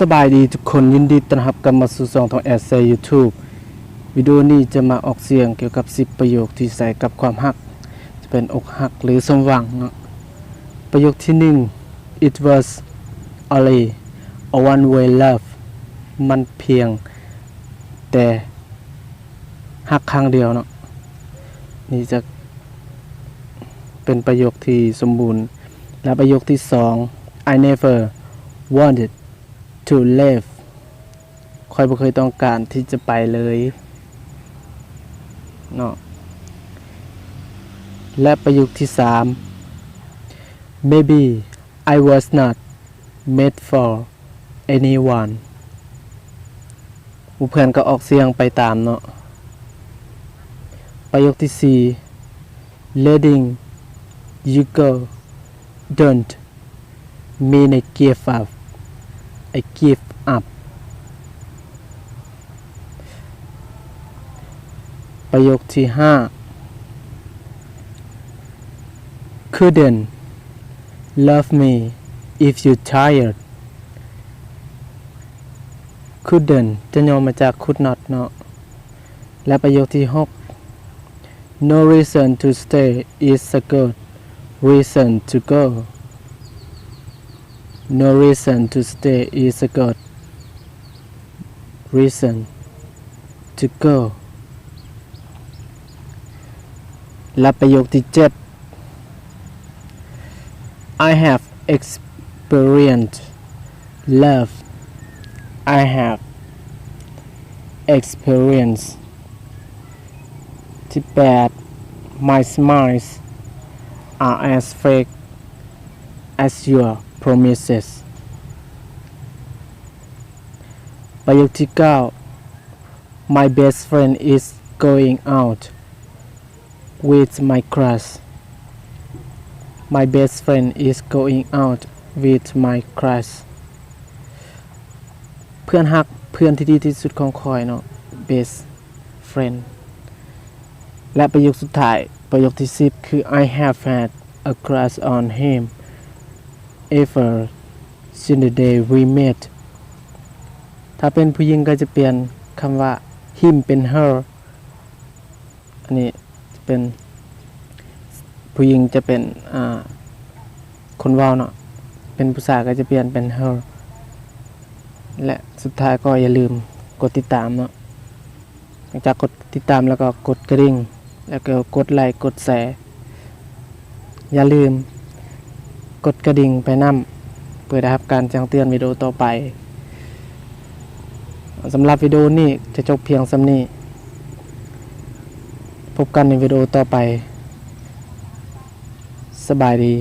ສະບາຍດີທຸກຄົນ, ຍິນດີຕ້ອນຮັບກັບມາສູ່ຊ່ອງທອງແອດແຊຢູທູບ. ວິດີໂອນີ້ຈະມາອອກສຽງກ່ຽວກັບສິບປະໂຫຍກທີ່ໃຊ້ກັບຄວາມຮັກ, ຈະເປັນອົກຫັກ ຫຼື ສົມຫວັງເນາະ. ປະໂຫຍກທີໜຶ່ງ It was only a one way love. ມັນພຽງແຕ່ຮັກຄັ້ງດຽວເນາະ. ນີ້ຈະເປັນປະໂຫຍກທີ່ສົມບູນ. ແລະ ປະໂຫຍກທີສອງ I never wanted to leave. ຂ້ອຍບໍ່ເຄີຍຕ້ອງການທີ່ຈະໄປເລີຍເນາະ. ແລະ ປະໂຫຍກທີສາມ Maybe I was not made for anyone. ໝູ່ເພື່ອນກໍອອກສຽງໄປຕາມເນາະ. ປະໂຫຍກທີສີ່ Letting you go don't mean I give up. I give up. ປະໂຫຍກທີຫ້າ Couldn't love me if you tired. Couldn't ຈະຫຍໍ້ມາຈາກ could not ເນາະ. ແລະ ປະໂຫຍກທີຫົກ No reason to stay is a good reason to go. No reason to stay is a good reason to go. ແລະ ປະໂຫຍກທີເຈັດ I have experienced love. I have experienced ທີແປດ My smiles are as fake as your promises. ປະໂຫຍກທີເກົ້າ My best friend is going out with my crush. My best friend is going out with my crush. ເພື່ອນຮັກ, ເພື່ອນທີ່ດີທີ່ສຸດຂອງຂ້ອຍເນາະ, best friend. ແລະ ປະໂຫຍກສຸດທ້າຍ, ປະໂຫຍກທີສິບ ຄື I have had a crush on him ever since the day we met. ຖ້າເປັນຜູ້ຍິງກໍຈະປ່ຽນຄຳວ່າ him ເປັນ her. ອັນນີ້ຈະເປັນ ຜູ້ຍິງຈະເປັນ ອ່າ ຄົນເວົ້າເນາະ, ເປັນຜູ້ຊາຍກໍຈະປ່ຽນເປັນ her. ແລະ ສຸດທ້າຍກໍຢ່າລືມກົດຕິດຕາມເນາະ. ຫຼັງຈາກກົດຕິດຕາມແລ້ວກໍກົດກະດິ່ງ ແລ້ວກໍກົດໄລ ກົດແຊ. ຢ່າລືມກົດກະດິ່ງໄປນຳ ເພື່ອໄດ້ຮັບການແຈ້ງເຕືອນວິດີໂອຕໍ່ໄປ. ສຳລັບວິດີໂອນີ້ຈະຈົບພຽງສ່ຳນີ້. ພົບກັນໃນວິດີໂອຕໍ່ໄປ. ສະບາຍດີ.